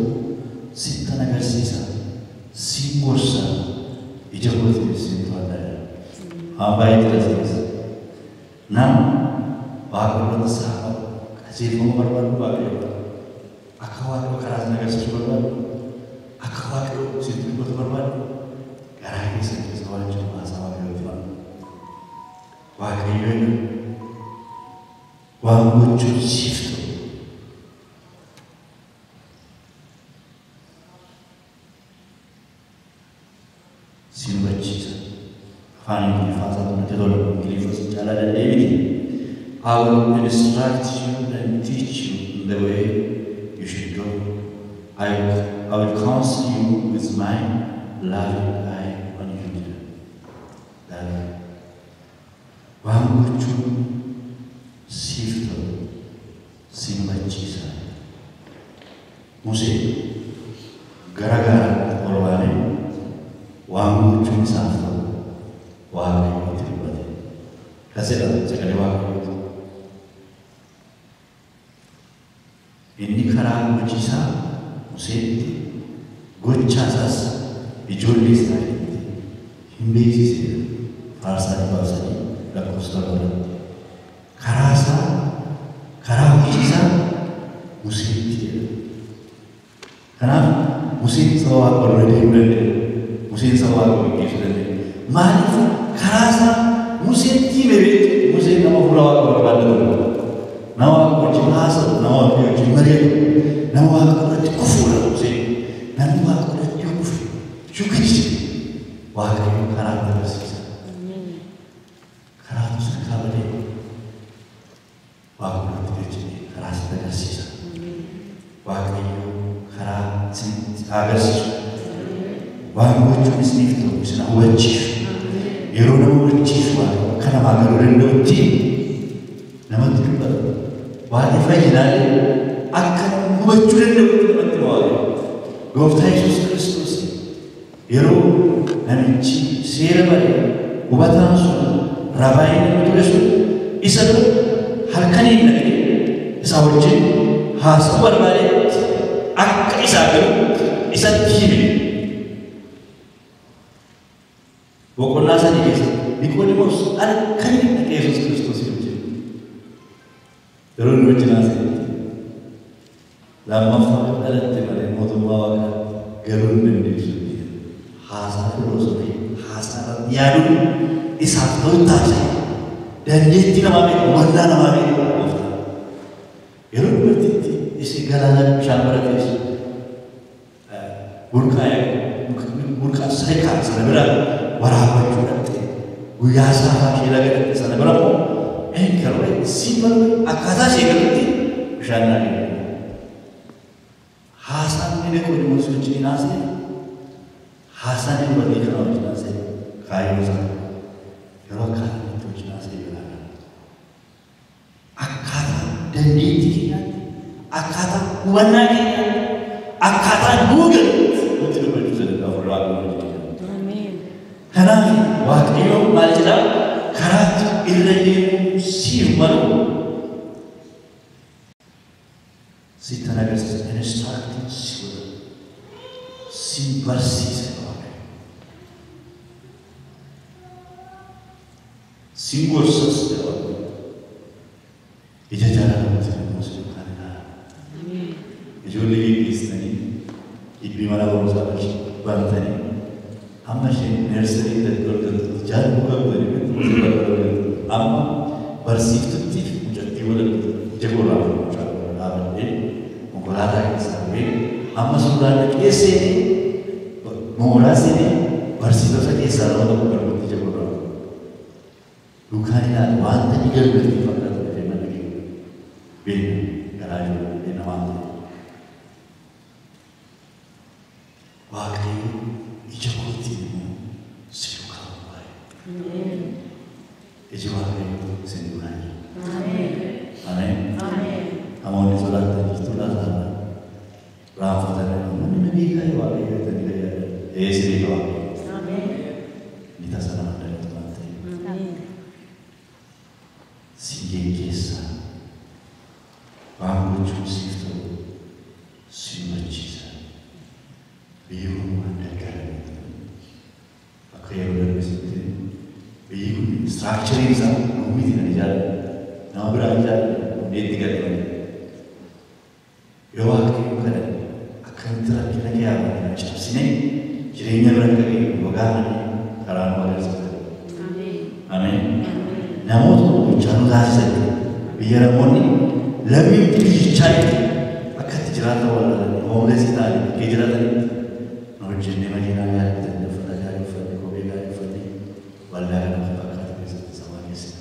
sittan agarsiisa. Sin gorsa. Ija kootiin sin to'adha. Waan baay'ee jira keessa. Nama Waaqa irratti isaa qabu qajeelfama barbaadu Waaqayyo. Akka Waaqayyo karaa sin agarsiisu barbaadu. Akka Waaqayyo sitti dubbatu barbaadu. Garaa keessa keessa waan jiru haasaa Waaqayyooti waan. Waaqayyo waan gochuun siif ta'u. Sin hubachiisa. Afaan Ingiliffaa isaatu natti tola. Ingiliffas caalaa danda'e miti. I will instruct you and teach you in the way you should go. I will counsel you with my loving eye on you. Waan gochuun siif ta'u sin hubachiisa. Musee gara gaaraatti ol baanee waan gochuun isaaf ta'u Waaqayyotti dubbate. Kasedha sagalee Waaqayyooti. Inni karaa hojii isaa Museetti gochaa isaas ijoollee Israa'elitti hin beeksisne. Faarsaa 103 lakkoofsa 7 irratti. Karaa isaa karaa hojii isaa Museetti jedha. Kanaaf Museen saba Waaqa dura deemuu danda'e. Museen saba Waaqa geggeessuu danda'e. Maaliif karaa isaa Museetti hime beektu? Museen nama fuula Waaqa barbaadatu. Nama Waaqa wajjin haasa'u, nama Waaqa wajjin mari'atu, nama Waaqa duratti kufuudha Museen. Namni Waaqa duratti yoo kufe, yoo gadi Waaqayyo karaa itti agarsiisa. Karaatu sirkaa badee Waaqa duratti gadi karaa sitti agarsiisa. Waaqayyo karaa sitti agarsiisu. Waan gochuun isiniif ta'u isin hubachiisu. Yeroo nama hubachiisu Waaqayyo akka namaa galuu danda'utti namatti dubbata. Waa'ee fayyinaallee akka namni hubachuu danda'utti namatti hima Waaqayyo. Gooftaa Yesuus Kiristoos yeroo namichi seera bare hubataan sun rabaayii namni ture sun isa bira halkaniin dhaqee isa wajjin haasa'uu barbaadetti akka isaa galu isatti hime. Boqonnaa 3 keessatti Niqoodimoos halkaniin dhaqee Yesuus Kiristoos wajjin yeroo inni wajjin haasa'etti lammaffaa dhalatte malee mootummaa Waaqaatti galuu hin dandeessu. Haasaa filoosofii haasaa irratti yaaduun isaaf ta'u taasise. Dandeettii namaa beeku, hubannaa namaa beeku gooftaan. Yeroo dubartiitti ishee galaana bishaan bara teessu burqaa Sayikaa sana bira waraabbachuu dhaqxe. Guyyaa saafaa ishee laga dhaqxe sana bira immoo garuu si barre akkaataa ishee galutti bishaan naa kennu. Haasaan inni Niqoodimoos wajjin haasa'e haasaan inni dubartii kana wajjin haasa'e kaayyoo isaa yeroo akkaataa itti wajjin haasa'e ilaala. Akkaataa dandeettii keenyaatti, akkaataa hubannaa keenyaatti, akkaataa nuu galutti nutti dubbachuu danda'a Hafuurri Waaqayyoo wajjin jira. Kanaaf Waaqayyo maal jedhaa? Karaatti irra deemuu siif malu sittan agarsiisa. Instructing si godha. Si barsiisa Waaqayyo. Si gorsas jedha Waaqayyo. Ija jaalalatti immoo si duukaa ilaala. Ijoollee geggeessitanii dhibbii mana barumsaa bantanii amma isheen nursery irratti ol galtutti jaallu qabdanii amma barsiiftuttiif mucattii walaltu ija gorraa mucaa dhaabadhee konkolaataa keessaa bu'ee amma suuraan dhaqee seenee mooraa seenee barsiisota keessaa nama tokko garbutti ija gorraa duukaan ilaala wanta ni galu natti fakkaatu dhufee mana keenya beekna garaa ijoollee beekna waan ta'eef. Waaqayyo ija kootiin immoo si duukaa bu'aa. Iji Waaqayyoo isin duukaa jira. Ameen. Namoonni sodaatan jirtu laata? Raanfatanii namni na beekaa yoo Waaqayyo jettanii fayyadamu. Ee si beeka Waaqayyo. Ni tasa nama dagatu waan ta'eef. Si geggeessa. Waan gochuun siif ta'u si hubachiisa. Biyyi kun waan daggaarame akka yeroo darbe sitti biyyi kun istiraakchariin isaa miti kan ijaarame nama biraa ijaarame hundeetti galee malee. Yoo Waaqayyo kadhanne akkamitti rakkina kiyaamaa kana cabsinee jireenya bira akka geenyu yoo gaafanne karaa nu agarsiisa. Ameen. Namoota gochaa nu taasisan biyya namoonni lammii biyyichaa akka itti jiraatan wallaalanii homeless ta'anii bakkee jiraatanitti nu hojjennee makiinaa gaarii bitannee uffata gaarii uffannee kophee gaarii uffannee waldaa kana fakkaatu keessatti samaa geessina.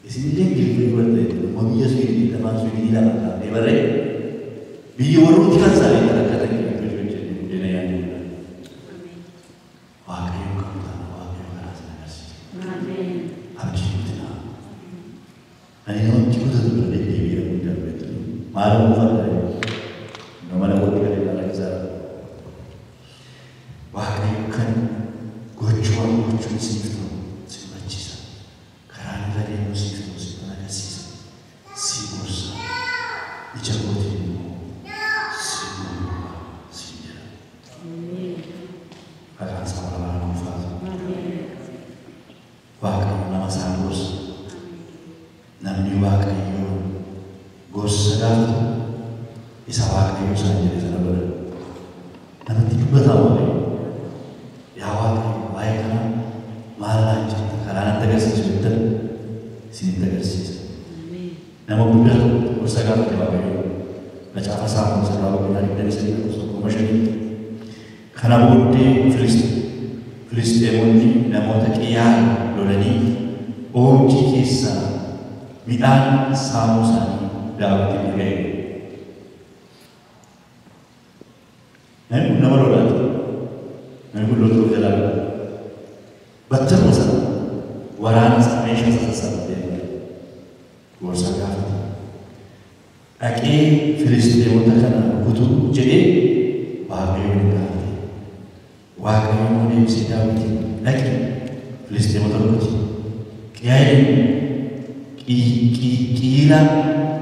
Isinillee Ingiliffii bartee immoo biyya Suwiidinii lamaan Suwiidinii lama kaafnee barree biyya warrooti kan isaanii rakkatan keessatti hojjennee guddina yaadne. Waaqayyo qabu taana Waaqayyo karaa sana agarsiisa. Abdii guddinaa. Ani namatti kutatu bira deddeebi'ee guddaa beektu. Maal uffata nama namoonni kan ilaalan isaa. Waaqayyo kan gochuu waan gochuun siif ta'u si hubachiisa. Karaan irra deemu siif ta'u si agarsiisa. Si gorsa. Ija kootiin immoo si gowwaa si jedha. Maqaan isaa bara baraan ulfaatu. Waaqayyo nama isaa gorsa. Namni Waaqayyoon gorsa gaafatu isa Waaqayyo isaan jedhe sana godha. Namatti dubbataa Waaqayyo. Yaa Waaqayyo waa'ee kanaa maal naan jetta karaa natti agarsiisu jettan isinitti agarsiisa. Nama guddaa tokko gorsa gaafate Waaqayyo. Macaafa Saamu'eel sagaa boqonnaa 23:5. Kana booddee Filisxeemonni namoota Qiyaal lolanii oobdii keessaa midhaan saamuu isaanii Daawitiin dhaga'e. Namni kun nama lolaati. Namni kun loltuu of jalaa qaba. Battaluma sana waraana isaa meeshaa isaa sassaabatee gorsa gaafate. Dhaqee Filisxeemota kana rukutuu jedhee Waaqayyoon gaafate. Waaqayyo immoo deebisee Daawitiin dhaqi Filisxeemota rukuti. Qiyaa'een Qiilaa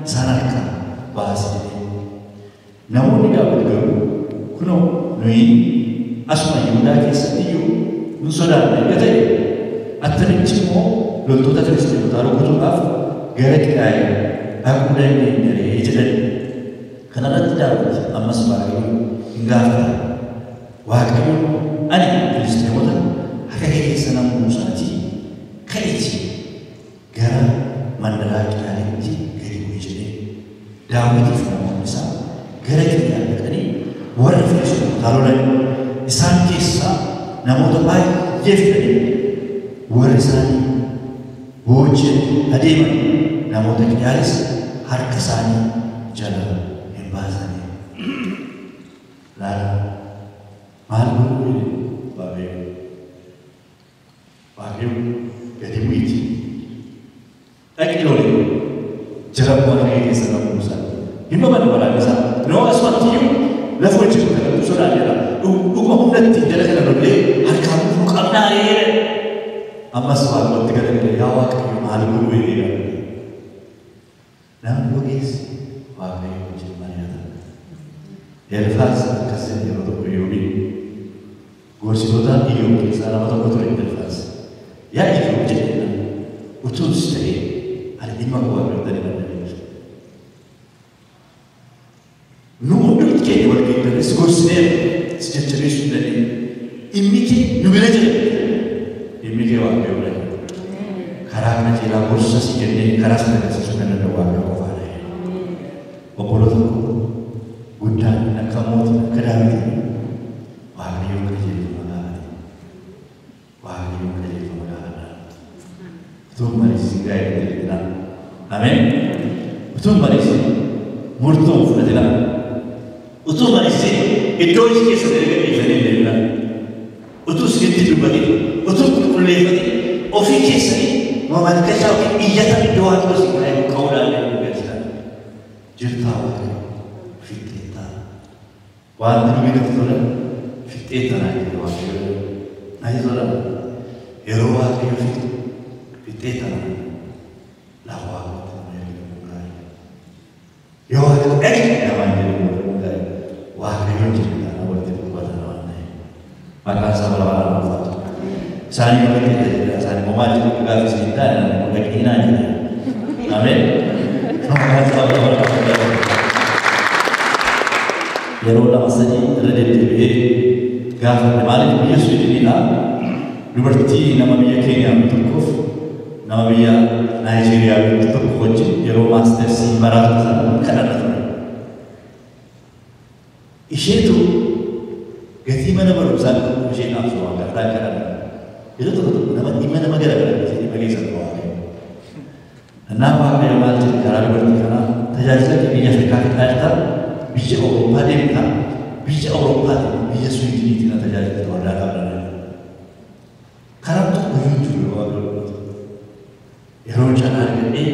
isaan harkaa baasi jedhee. Namoonni Daawit garuu kunoo nuyi asuma Yihudaa keessatti iyyuu hin sodaanna erga ta'e attamitti immoo loltoota Filisxeemotaa rukutuudhaaf gara Qiyaa'ee dhaquu dandeenya ree jedhan. Kanarratti Daawit ammas Waaqayyo hin gaafate. Waaqayyo ani Filisxeemota harka kee keessa nan buusaatii ka'iitii gara mandaraa Qiyaaletti gadi bu'i jedhee. Daawitiif namoonni isaa gara Qiyaal dhaqanii warra Filisxeemotaa lolan. Isaan keessaa namoota baay'ee fidanii warri isaanii booji'anii adeeman namoota Qiyaalis harka isaanii jala hin baasanii. Laala maal godhuu jedhe Waaqayyo. Waaqayyo gadi bu'iiti. Dhaqi loli jara harka kee keessa nan buusa. Hin baban waraanni isaa. Noo asumatti iyyuu lafa hojjetu kanatti sodaanneera. Dhuguma humna ittiin jala kana lollee harkaa buufnu qabnaa jedhe. Ammas Waaqayyotti garagalee yaa Waaqayyo maal godhuu jedhee gaafate. Namni ogeessi Waaqayyo wajjin mari'ata. Elfaas akkas jedhe yeroo tokko Iyyoobiin. Gorsitoota Iyyoob keessaa nama tokko ture Elfaas. Yaa Iyyoob jedhee utuu si ta'ee ani dhimma koo Waaqayyotti himadha jedhe. Nu hundumti keenya wal geeddarree si gorsineera si jajjabeessuu hin dandeenye. Dhimmi kee nu bira jira. Dhimmi kee Waaqayyo bira jira. Karaa qajeelaa gorsa si kennee karaa sana agarsiisuu kan danda'u Waaqayyo qofaadha. Obboloota koo guddaan akka mootii akka Daawitii Waaqayyoon qajeelfama gaafate. Waaqayyoon qajeelfama gaafadha. Utuu hin mariisisin gaa'ela jedhina. Ameen. Utuu hin mariisisin murtoo hin fudhatina. Utuu hin mariisisin iddoo hojii keessa erga dhiisanii hin deemina. Utuu isinitti dubbatin, utuu qulqulleeffatin ofii keessanii mamalkachaa yookiin iyyata iddoo Waaqayyo isin kaa'e buqqa'uudhaan deemuu galchitan. Jirtaa Waaqayyo fixxeettaa. Wanti nuyi natti tolan fixxeettaa naan jedhe Waaqayyo. Natti tolan yeroo Waaqayyo fixu fixxeettaa naan lafa Waaqayyotti nama ergamu gaarii. Yoo tokko dhaqi namaan jedhu Waaqayyoon jedhu walitti dubbatan waan ta'eef. Maqaan isaa bara baraan ulfaatu. Isaanii walitti jedha isaanii immoo maal jedhu gaafa isin hin taane namni immoo dhaqii naan jedha. Ameen. Maqaan isaa bara baraan ulfaatu. Yeroo lama sadii irra deddeebi'ee gaafadhe maaliif biyya Suwiidiniidha dubartii nama biyya Keeniyaa tokkoof nama biyya Naayijeeriyaa tokko wajjin yeroo maastersii baraatu sana kadhanna ture. Isheetu gatii mana barumsaa qabu ishee dhaabsu waan gartaan kadhanna. Yeroo tokko tokko nama dhimma nama gara gara ishee dhimma keessa waaqayyo. Kanaaf Waaqayyo maal jedhe karaa dubartii kanaa tajaajila kee biyya Afrikaa fixaa jirta biyya Awurooppaa deemta biyya Awurooppaatiin biyya Suwiidiniitiin na tajaajilta waldaa dhaabna. Karaan tokko iyyuu hin jiru yeroo Waaqayyo dubbatu. Yeroo carraa argadhee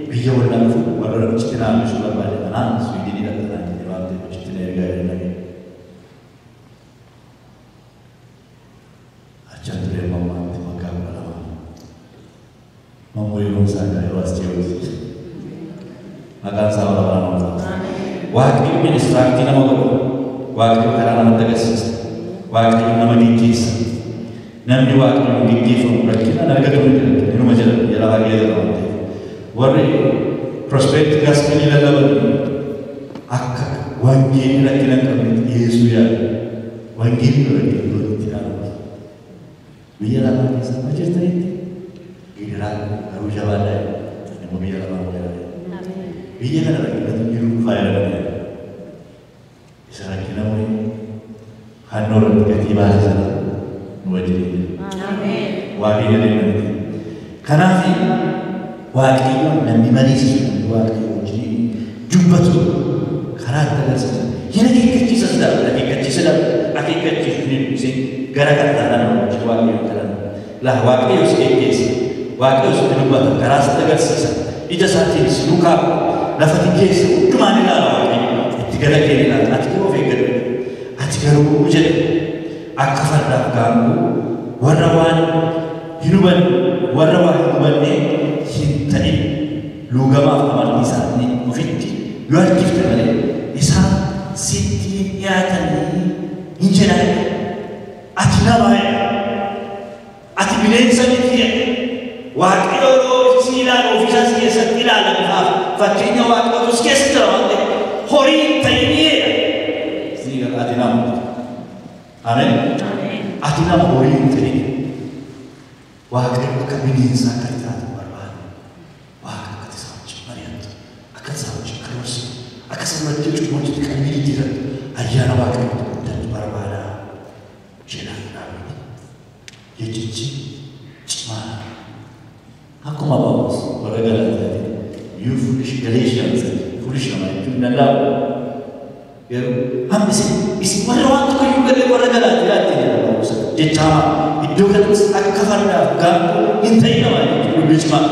biyya waldaa dhufu warra achitti na hambisuu barbaade kanaan Suwiidinii dhaqxanaan jedhee waan ta'eef achitti na ergaa jedhee nagee. Achaan ture mammaatti waggaa 12. Mammoo yeroo isaa egaa yeroo as ce'uuti. Maqaan isaa bara baraan ulfaatu. Waaqayyo ministiraaktii nama godhu. Waaqayyo karaa namatti agarsiisa. Waaqayyo nama geggeessa. Namni Waaqayyoon geggeeffamu rakkinaan argatu miti rakkina. Inuma jira biyya lafaa keessa jira waan ta'eef. Warri prosperity gospelii lallaban akka wangeelli rakkina hin qabnetti dhiyeessuu yaadu. Wangeelli rakkina itti dhaabu. Biyya lafaa keessa amma jirtanitti gidiraa garuu jabaadhaa immoo biyya lafaa wayyaa. Biyya kana rakkinatu jiru faaya kana. Isa rakkina wayii hannoo irratti gatii baase sana nu wajjin jira. Waaqayyo deemanitti. Kanaaf Waaqayyoon namni mariisisu namni Waaqayyo wajjin dubbatu karaa itti agarsiisa. Hin akeekkachiisas darba akeekkachiisa darba akeekkachiisu ni dubbisee gara kadhataa nama wajjin Waaqayyoon kadhanna. Laa Waaqayyo si geggeessa. Waaqayyo sitti dubbata karaa sitti agarsiisa. Ija isaatiin si duukaa lafati keessa hundumaan ilaala Waaqayyo. Itti gala kee ilaala. Ati garuu of eeggadhu. Ati garuu jedhe akka fardaaf gaangoo warra waan hin hubanne warra waa hin hubanne hin ta'in luugamaaf amartii isaanii ofitti yoo harkifte malee isaan sitti hin dhiyaatanii hin jedhan. Ati nama ati bineensa miti Waaqayyo yeroo si ilaalu ofiisaas keessatti ilaala bifaaf fakkeenya Waaqayyootu si keessa jira waan ta'eef horii hin ta'inii jedha. Sii gala ati nama. Ameen. Ati nama horii hin ta'in. Waaqayyo akka bineensaa akka taatu barbaada. Waaqa akka isaa wajjin mari'attu, akka isaa wajjin karoorsitu, akka isa wajjin cubbuu qalbii jijjiirattu ayyaana Waaqayyootu guddatu barbaada. Jedha Daawit. Jechichi cimaa. Akkuma Phaawulos warra Galaatiyaatiin you foolish Galatians foolish nama jechuun danda'amu. Garuu hamma isin warra waan tokko iyyuu galee warra Galaatiyaatti jedha Phaawulos. Jecha hamaa iddoo kanatti akka fardaaf gaangoo hin ta'in nama jechuun dubbii cimaa.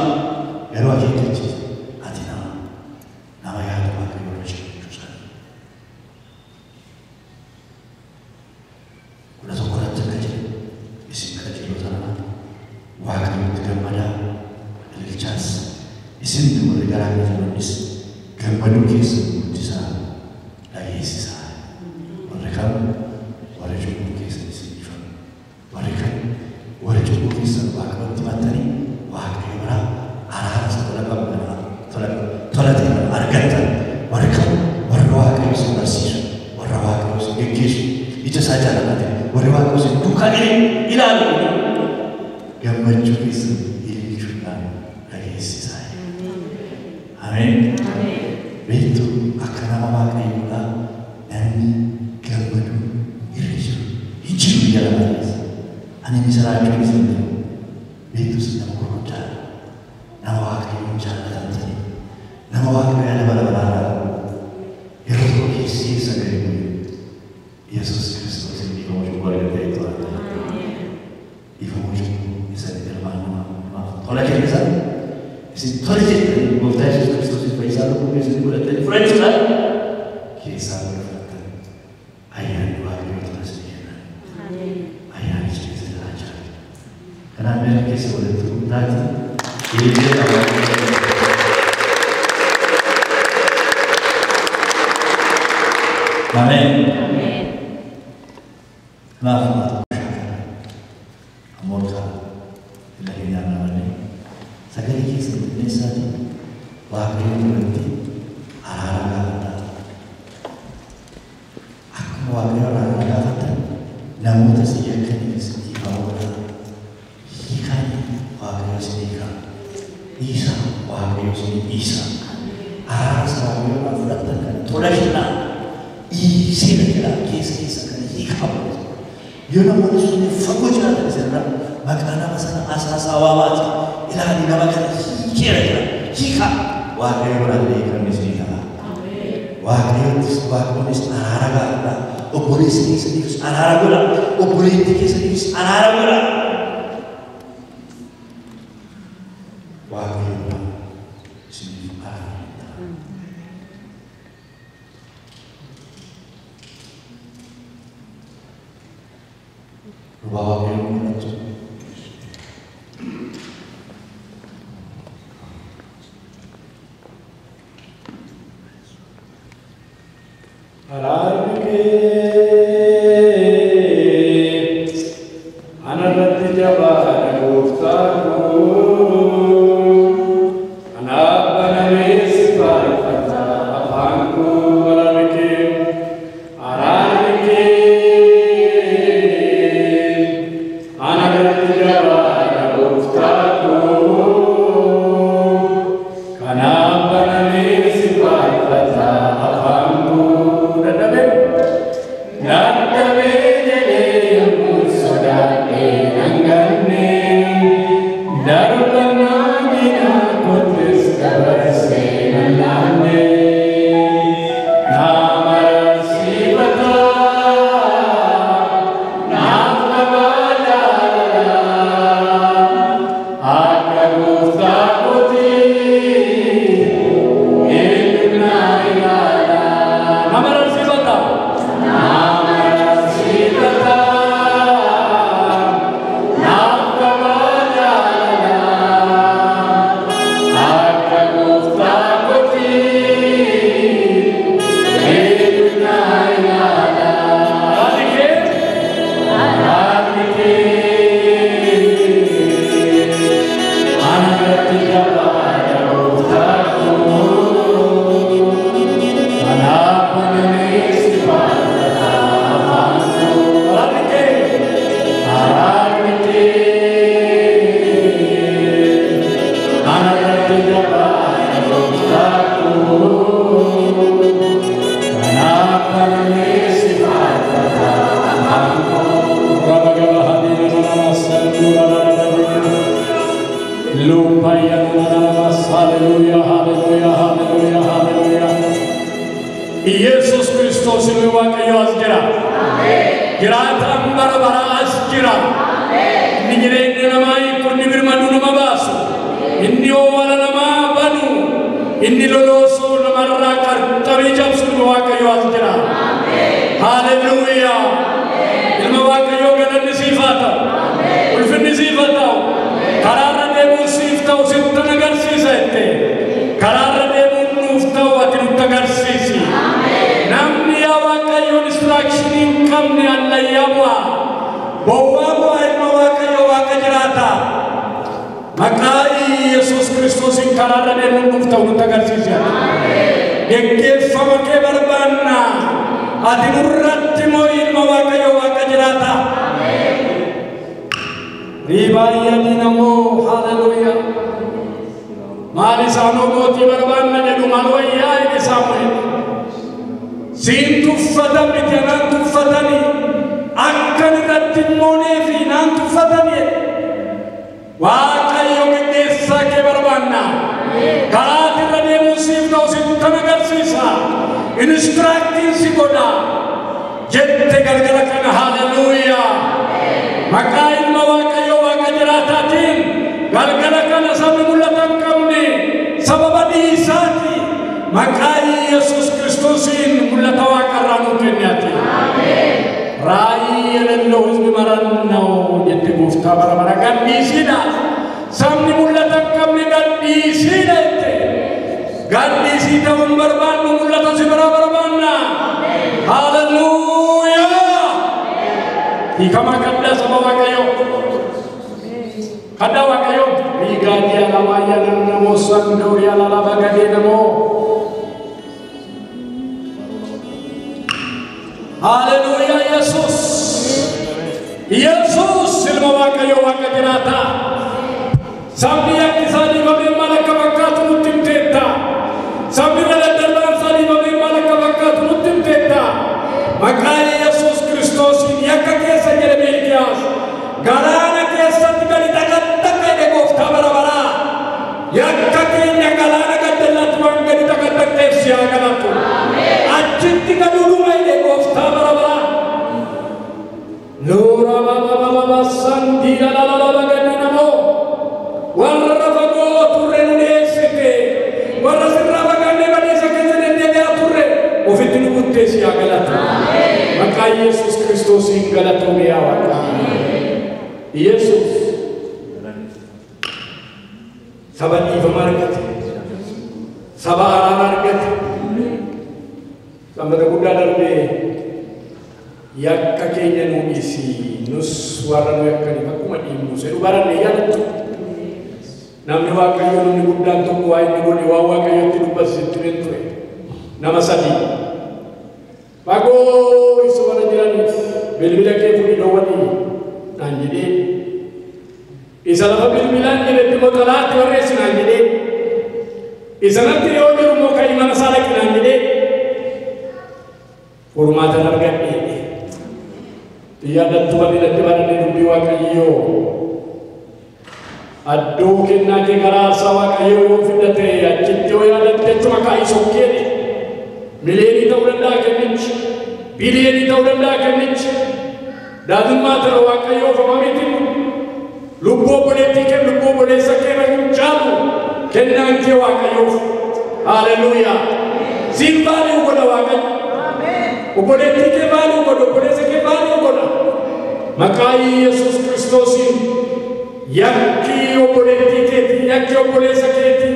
Garuu akeekkachiisa ati nama nama yaada Waaqayyoo irra jiru jechuu isaanii. 11 irratti akka jedhe isin qajeelota nama Waaqayyotti gammadaa ililchaas isin warri garaa qajeelonnis gammaduu keessa guddisaa dhageessisaa. Warri kam warri cubbuu keessan isin dhiifamu. Warri kam warri cubbuu keessan Waaqayyotti himattanii Waaqayyo biraa araara isa tola qabu kana tola ta'e kana argattan. Warri kam warra Waaqayyo isin barsiisu warra Waaqayyo isin geggeessu ija isaa jaallatee warri Waaqayyo isin duukaa ilaalu gammachuu keessan ililchuudhaan dhageessisaa. Ameen. Beektu akka nama Waaqayyoodhaa namni gammadu irra jiru hin jiru biyya lafaa keessa. Ani misiraachuun isin jiru. Beektu isin nama gurguddaa nama Waaqayyoon jaallatamtanii nama Waaqayyo yaada bara baraa qabu. Yeroo tokko keessi keessa gadi bu'e Yesuus Kiristoos dhiifama cubbuu argatee tola. Dhiifama cubbuu isa ilmaan namaa hundumaaf tola kenne sana isin tole jettanii gooftaa Yesuus Kiristoos fayyisaa lubbuu keessanii godhattanii fudhachuudhaan keessaa godhafattan ayyaanni Waaqayyoo tola isinii kennan. Ayyaanichi keessa jiraachaa jira. Kanaaf miira keessa walitti guutaati ilillee Waaqayyoo. Ameen. Ameen. Kanaaf shaakala amoota ila hiriyaan malee sagalee keessa xinneessaatiin Waaqayyo duratti araara gaafadhaa. Akkuma Waaqayyo araara gaafattan namoota si yakkaniifis dhiifama godhaa. Hiikaan Waaqayyo si hiika. Dhiisaa Waaqayyo si dhiisa. Araara isa Waaqayyo irraa fudhattan kana tola kennaa. Dhiiseera jedhaa keessa keessa kana hiikaa godhatu. Yoo namoonni sun fagoo jiraatan isinirraa maqaa nama sana asaasaa waamaati. Ilaali nama kana hiikeera jedha. Hiikaa Waaqayyo biraallee hiikamni isinii ta'a. Waaqayyottis Waaqonnis araara gaafadhaa. Obboleessi keessaniifis araara godha. Obboleettii keessaniifis araara godha. Waaqayyo biraa isiniif araara ta'a. Luba Waaqayyoon kadhatu. Araarri kee anarratti jabaadha gooftaa koo. Anaaf banamee si faarfata afaan koo araarri kee. Araarri kee anarratti jabaadha gooftaa koo. Kanaaf banamee si faarfata afaan koo. Dadhabee dadhabee jedhee yommuu sodaadhee nan ganne darbannaa diinaa kottis dabarsee nan laanne naa mararsiifata naaf qabaa jaalala akka gooftaa kootii eenyu naa ilaala. Nama mararsiifata. Nama mararsiifata. Naaf qabaa jaalala. Akka gooftaa kootii eenyu naa ilaala. Araarri kee. Araarri kee anarratti jabaadha gooftaa koo. Kanaaf banamee si faarfata afaan koo. Araarri kee. Araarri kee anarratti jabaadha gooftaa koo. Kanaaf banamee si faarfata afaan koo. Hallelujah, hallelujah, hallelujah, hallelujah. Yesus Kiristoos ilmi Waaqayyoo as jira. Jiraataan bara baraa as jira. Inni jireenya namaa hiiku, inni birmaduu nama baasu, inni owwala namaa banu, inni loloosuu namarraa qarxabii cabsu ilmi Waaqayyoo as jira. Hallelujah. Ilma Waaqayyoo galanni siif haa ta'u. Ulfinni siif haa ta'u. Karaarra deemuun siif ta'u sittan agarsiisa jette. Karaarra deemuun nuuf ta'u ati nutti agarsiisi. Namni yaa Waaqayyoon instruction hin qabne hallayyaa bu'a. Bowwaa bu'a ilma Waaqayyoo Waaqa jiraata. Maqaa Yesuus Kiristoosiin karaarra deemuun nuuf ta'u nutti agarsiisi ati. Geggeeffama kee barbaanna. Ati nurratti moo ilma Waaqayyoo Waaqa jiraata. Ribaayyaa diinamoo hallelujah. Maal isaanoo mootii barbaanna jedhu maal wayyaa jedhe Saamu'eel. Siin tuffatan miti anaan tuffatanii akkan irratti hin moonee fi naan tuffatanii jedhe. Waaqayyo geggeessaa kee barbaanna. Karaa ati irra deemuun siif ta'u sittan agarsiisa. Instructiin si godha. Jette galgala kana hallelujah. Maqaa ilma Waaqayyoo Waaqa jiraataatiin galgala kana sabni mul'ata hin qabne sababa dhiisaati. Maqaa Yesuus Kiristoosiin mul'ata Waaqarraa nuu kenne ati. ራእይ የሌለው ሕዝብ መረን ነው jette gooftaa bara bara gadhiisiidha. Sabni mul'ata hin qabne gadhiisiidha jette. Gadhiisii ta'uu hin barbaannu mul'ata si biraa barbaanna. Hallelujah. Hiikama kadhaa saba Waaqayyoo. Kadhaa Waaqayyoo. Riigaajiya lamaayya namoo sandooriya lalaba gadee namoo. Hallelujah Yesus. Yesus ilma Waaqayyoo Waaqa jiraataa. Sabni yakki isaa dhiifamee maal akka fakkaatu nutti himteetta. Sabni irra daddarbaan isaa dhiifamee maal akka fakkaatu nutti himteetta. Maqaa Yesuus Kiristoosiin yakka keessa jedhe Miilkiyaas. Galaana keessatti gadi dhaqaxxaqa jedhe gooftaa bara baraa. Yakka keenya galaana gaddallaatti waan gadi dhaqaxxaqxeef si haa galatu. Achitti gadi dhuma jedhe gooftaa bara baraa. Loora baba baba sandiila la la la gadi namoo. Warra fagoo turre nu dhiyeessite, warra sirraa fagaannee badiisa keessa deddeebi'aa turre ofitti nu buttee si haa galatu. Maqaa Yesuus Kiristoosiin galatoome yaa Waaqa. Yesuus saba dhiifama argate, saba araara argate. Sanbata guddaa darbee yakka keenya nu dhiisi, nus warra nu yakkaniif akkuma dhiibnu jedhu baranne yaadattu. Namni Waaqayyoo namni guddaan tokko waa inni godhe waan Waaqayyootti dubbatu ture ture. Nama sadii. Fagoo isa warra jiraniif bilbila kee fuudhii dhoowwadhii naan jedhee. Isa lafa bilbilaan jedhetti immoo xalaatti barreessi naan jedhee. Isa natti dhiyoo jiru immoo ka'ii mana isaa dhaqi naan jedhee. Furmaatan argadhe. Xiyyaaddattu bal'inatti barannee dubbii Waaqayyoo. Addoo kennaa kee karaa aarsaa Waaqayyoo yoo fidate achitti yoo yaadatte achuma kaa'ii sokkeedhe. Miliyoonii ta'uu danda'a kennichi. Biliyoonii ta'uu danda'a kennichi. Daadhummaa tara Waaqayyoof miti. Lubbuu obboleettii kee lubbuu obboleessa kee irra hin caalu kennaan kee Waaqayyoof. Haleluuyaa. Siin baaluu godha Waaqayyo. Obboleettii kee baaluu godha obboleessa kee baaluu godha. Maqaa Yesuus Kiristoosiin yakki obboleettii keetii yakki obboleessa keetii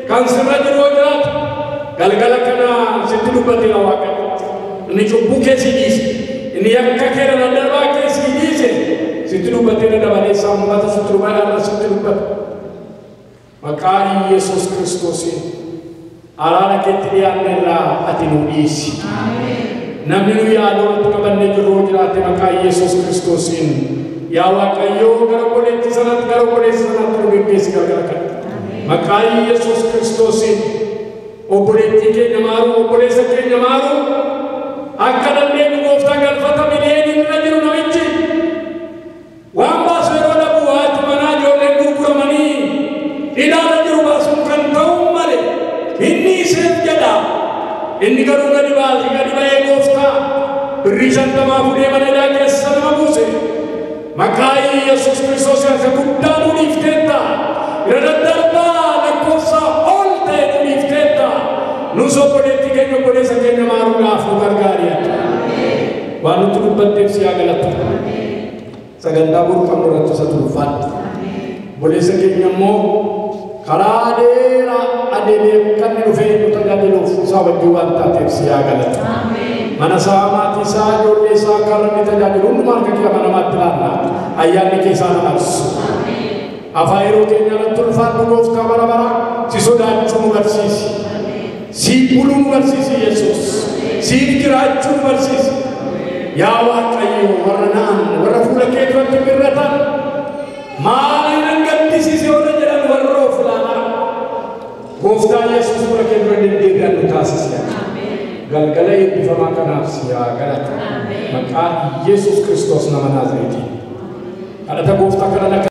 kan sirra jiru yoo jiraatu galgala kana sitti dubbateera Waaqayyo. Inni cubbuu kee si dhiise, inni yakka kee irra daddarbaa kee si dhiise sitti dubbateera dabalee sanbata sitti dubbata sitti dubbata. Maqaa Yesuus Kiristoosiin araara keetti dhiyaanne irraa ati nu dhiisi. Namni nu yaaduu irratti qabannee jirru yoo jiraate maqaa Yesuus Kiristoosiin yaa Waaqayyoo gara obboleettii sanatti gara obboleessa sanatti nu geggeessi galgala kana. Maqaa Yesuus Kiristoosiin obboleettii keenya maaruu obboleessa keenya maaruu akka dandeenyu gooftaa galfata miliyoonii irra jiru namichi waan baasu yeroo dhabu haati manaa ijoolleen gurguramanii hidhaarra jiru baasuun kan ta'u malee inni iseef jedha. Inni garuu gadi baase gadi ba'ee gooftaa birrii 50 fuudhee mana hidhaa keessa nama buuse. Maqaa Yesuus Kiristoos isa guddaa nu dhiifteetta. Irra daddarbaa lakkoofsa ol ta'e nu dhiifteetta. Nus obboleettii keenya obboleessa keenya maaruudhaaf nu gargaari. Waan nutti dubbatteef si haa galatu. Sagantaa boru qabnu irratti isa tulfaadhu. Obboleessa keenya immoo karaa dheeraa adeemee akka inni dhufee nu tajaajiluuf isaa wajjin waan taateef si haa galatu. Mana isaa maatii isaa ijoollee isaa karra inni tajaajilu hundumaa harka kee amanamaatti laanna. Ayyaanni kee isaan amarsu. Afaan yeroo keenya irratti ulfaadhu gooftaa bara bara si sodaachuu nu barsiisi. Siif buluu nu barsiisi Yesuus. Siif jiraachuu nu barsiisi. Yaa Waaqayyo warra na'an warra fuula kee duratti birratan maaliin nan gaddisiise warra jedhan warra of ilaalaa. Gooftaa Yesuus fuula kee dura deddeebi'an nu taasisi. Galgala eebbifamaa kanaaf si haa galatu. Maqaa Yesuus Kiristoos nama Naazreetiin. Kadhata gooftaa kana